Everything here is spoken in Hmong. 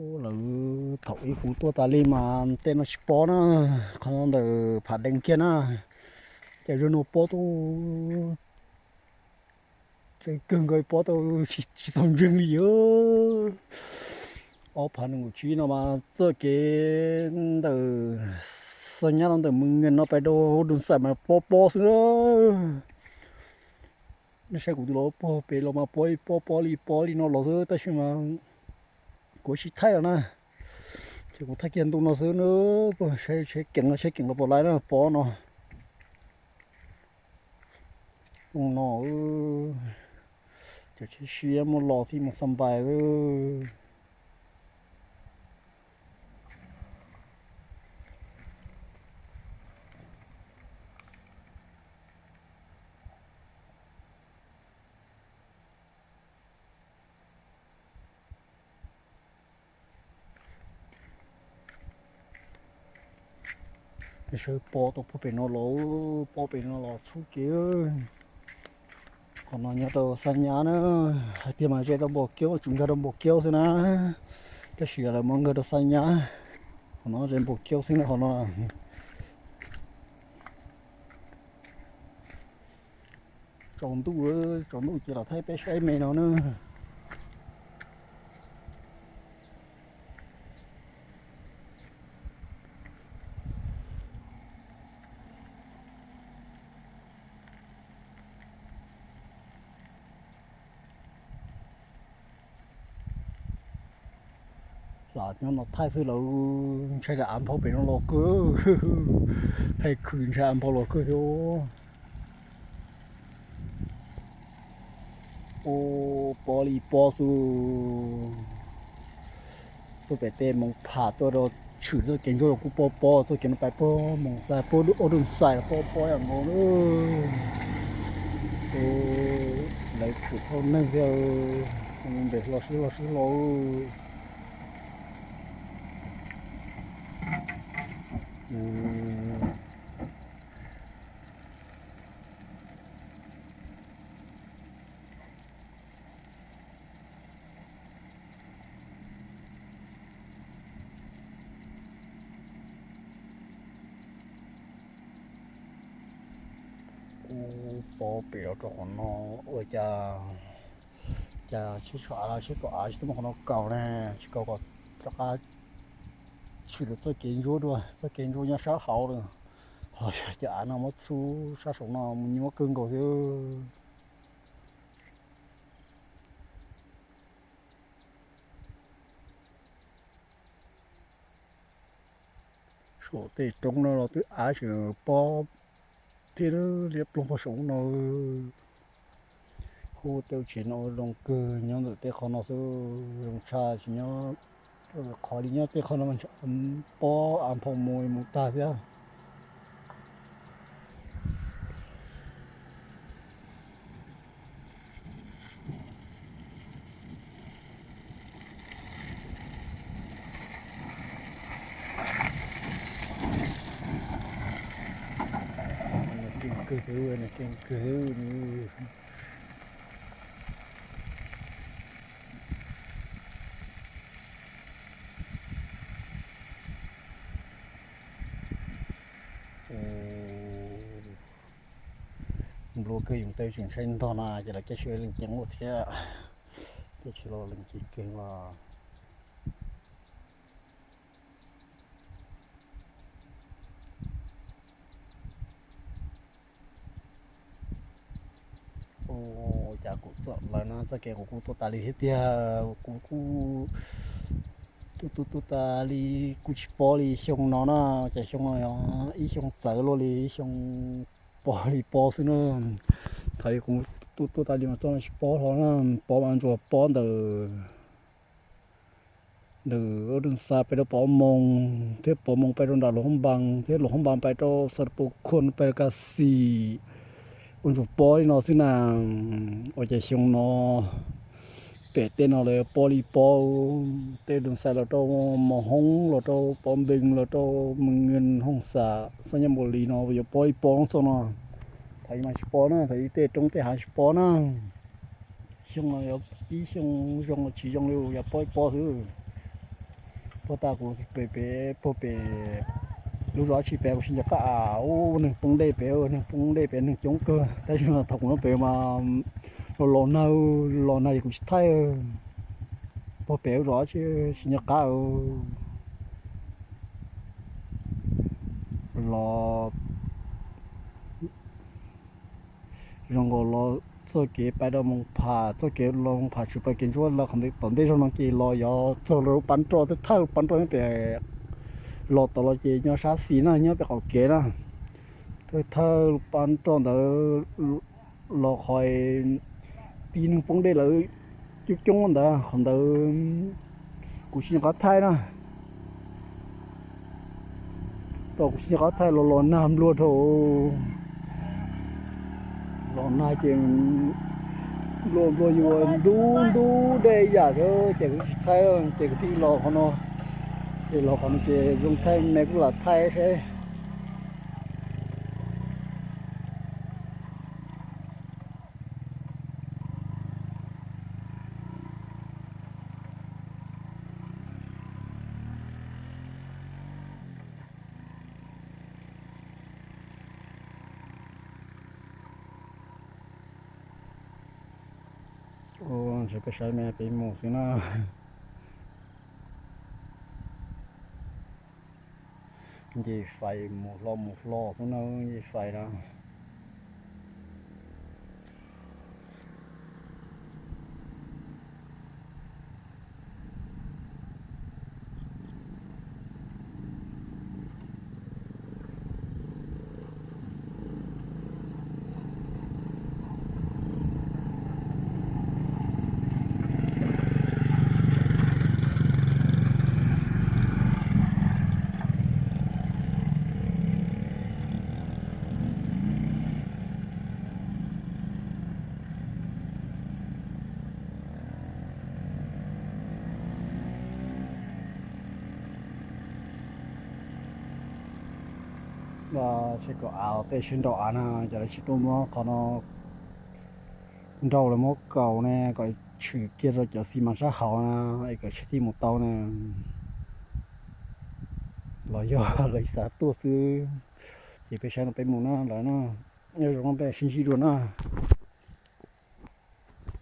Lawv thaum ib huv tuaj tas li mas tej no tsis pob na, qhov no ntawm Phav Dees kiag na. Ces zaum no pob tau tseem kawg nkaus, pob tau tsis txaus ntseeg li os. Ob phav nees nkaum tsib no mas txoj kev ntawm Xab Nyab no ntawm Mws Nyees no pais rau Doo Xais mas pob pob xwb. Nej saib kuv tus los puag pem los mas pob li pob, pob li pob li no los xwb, tab sis mas kuv tsis thaij los na, ces kuv thaij kiag ntu no xwb na. Puag tsheb keem no, tsheb keem los puas laib na, pob no. Ntu no cov tsheb siab muaj los thiaj mus xa npais. Sawv pob tau puag pem no los, pob pem no los txhub kev. Qhov no nyob rau Xab Nyab na, hais tias mas ze rau Npaus Kiaub, tsuas nkag rau Npaus Kiaub xwb na, tab sis lawv muab nkag rau Xab Nyab. Qhov no ze Npaus Kiaub xwb na, qhov no. Tsaus ntuj, tsaus ntuj ces los thaij peb saib me no na. Lam nyob no thaij xwb los ntshai tsam av nphau pem no los kawg, thaij khwv ntshai av nphau los kawg thiab. Ua pob li pob xwb. Tuaj pem tej moos pham tuaj rau tshwm txoj kev ntsuab los kuj pob pob, txoj kev no pais puag moos xais puag Doo Xais los pob pob yam nkaus na. Lawv tshwm thauj neeg thiab, npe hlo sib hlo sib hlo. Kuv pom pem los rau qhov no, ua cas, cas sib tshuam av los sib tshuam av tsis tuaj muab qhov no kaus ne, tsis kaus kom rov qab tshwm lawm txoj kev ntsuab dua, txoj kev ntsuab nyob sab hauv lawm. Ho yog cov av no muab txhub sab saum no mus nyuaj kawg nkaus thiab. Saum tej roob no los twb av tseem pob thiab, liab ploog pog saum no. Hu tej tsev no zoo kawg nyob ntawm tej qhov no xwb, zoo tshaj tsis nyob qhov li, nyob tej qhov no pob av nphau mus mus tag thiab. Nws keej kawg, nws keej kawg. Nplua kawg, yoov teb tseem ntshai ntog na, ces lawv caij tsheb leej ceev ua thiab, caij tsheb los leej ceev kawg los. Ua cas kuv txom lawv no txoj kev kuv kuj tuaj tas li thiab tiag, kuv kuj tuaj tuaj tuaj tas li, kuj tsis pob li xyoo no na, cas xyoo no yog ib xyoo txawv luaj li, ib xyoo pob li pob xwb na. Thaum kuv tuaj tuaj tas li mas txoj no tsis pob hlo na, pob mas ntsuas pob ntawm ntawm Ub Dwj Xa pem rau Pov Moos thiab Pov Moos pem rau nram Luas Hoob Npas thiab Luas Hoob Npas pem rau Xa Pos Khuam pem rau Kas Xis, ua ntsuas pob li no xwb na. Ua cas xyoo no pem tej no lawv pob li pob, tej Dwj Xa los rau Mos Hoob los rau Pov Npees los rau Mes Nkees Hooj Xam Xab Nyab Npaus Lis no yuav pob li pob txoj no. Thaum ub mas tsis pob na, thaum ub tej roob tej hav tsis pob na. Xyoo no yog ib xyoo zoo los tsis zoo li, yog pob li pob xwb. Puag ta kuv pem pem puag pem lub zos tsis pem kuv tsis nco qab, ub, neeg poob dej pem, neeg poob dej pem neeg coob kawg. Tab sis mas thaum kuv nyob pem mas los los nag, los nag ces kuv tsis thaij. Puag pem lub zos tsis, tsis nco qab los zoo nkaus los txoj kev pais rau Moos Pham, txoj kev los Moos Pham tshwm plaws kev ntsuab los qhov ntawd tom ntej zog no ces los yuav txog lub Pab Nroj, thawj thawj Pab Nroj nyob pem, los tom los ces nyob sab xis na, nyob pem qaum kev na. Thawj thawj Pab Nroj ntawd los qhov tib neeg poob dej lawm coob coob ntawd, qhov ntawd kuv tsis nco qab thaij na. Tau kuv tsis nco qab thaij, los los nag nplua dhau, los nag ces nplua nplua yuav ntub ntub dej ib yam thiab ces kuv tsis thaij, ces kuv thiaj los qhov no, ces los qhov no ces zoo thaij me kuj lam thaij seb. Ua ntsis peb saib me peb mus xwb na. Nce fais mus hlo mus hlo xwb na, nce fais na. Tsheb kaum av tej tsheb nrau av na, cov lawv tsis tuaj muab qhov no nrau, lawv muab kaus ne kom tshwm kiag rau cov xi mas sab hauv na, es kom tsheb thiaj mus tau na. Los yog lawv xav tuaj xwb. Ces peb saib no peb mus na lawv na, nyob zoo peb sib ntsib dua na.